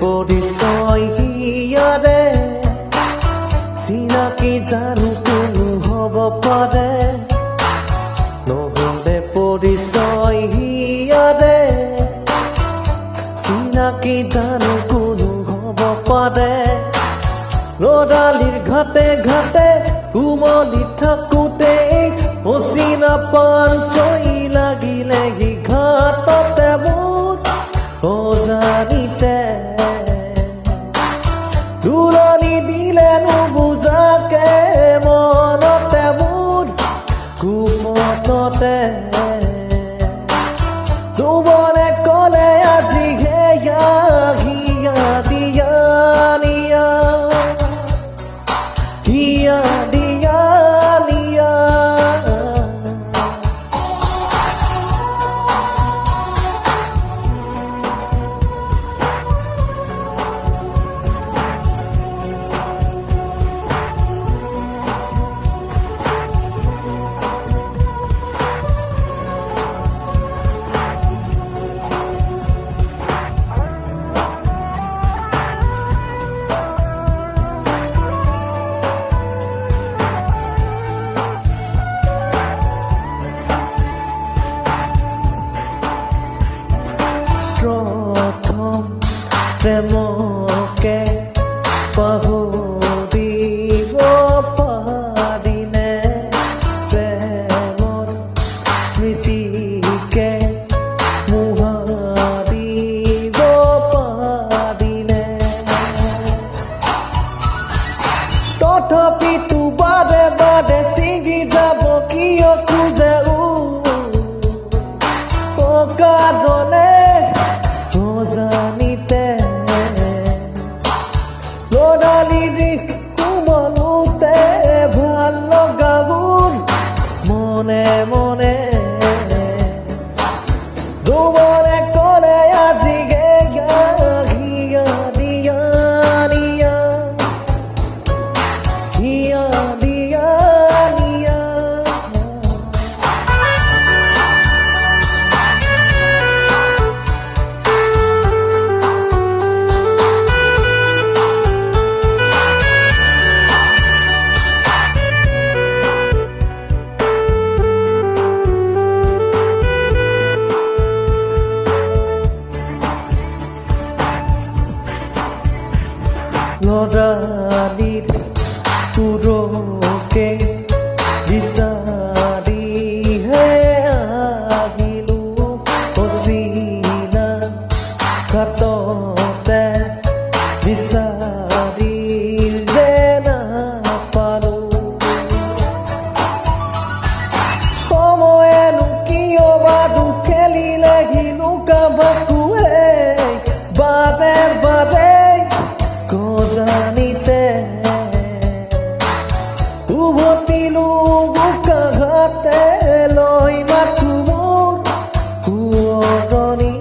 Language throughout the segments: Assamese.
পৰিচয় হিয়াৰে চিনাকি জানো কোনো হ'ব পাৰে, নহ'লে পৰিচয় হিয়াৰে চিনাকি জানো কোনো হ'ব পাৰে। ৰ'দালিৰ ঘাটে ঘাটে কুমলি থাকোঁতে অচিনা পাঞ্চৈ লাগিলে সি ঘাটতে মোৰ অজানিতে। দুলনি দিলে নুবুজাকে মনতে মোৰ গোপনতে। যৌৱনে ক'লে আজি সেয়া হিয়া দিয়া নিয়া, হিয়া দিয়া নিয়া। প্ৰথম প্ৰেমকে পাহৰিব পাৰিনে, প্ৰেমৰ স্মৃতিকে মোহাৰিব পাৰিনে? তথাপিতো বাৰে বাৰে ছিগি যাব কিয় খোজে অকাৰণে অজানিতে। ল'ৰালিৰ কোমলোতে ভাল লগাবোৰ মনে মনে। যৌৱনে ক'লে আজি হিয়া দিয়া নিয়া, হিয়া দিয়া নিয়া। ল'ৰালিৰ সুৰকে বিচাৰিহে আহিলো, অচিনা ঘাটতে বিচাৰি যে নাপালো। সময়েনো কিয় বাৰু খেলিলে লুকা ভাকুৱে বাৰে বাৰে অজানিতে। উভতিলো বোকা ঘাটে লৈ মাথো মোৰ সোঁৱৰণি।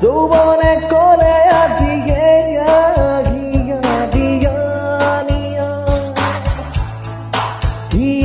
যৌৱনে ক'লে আজি সেয়া হিয়া দিয়া নিয়া, হিয়া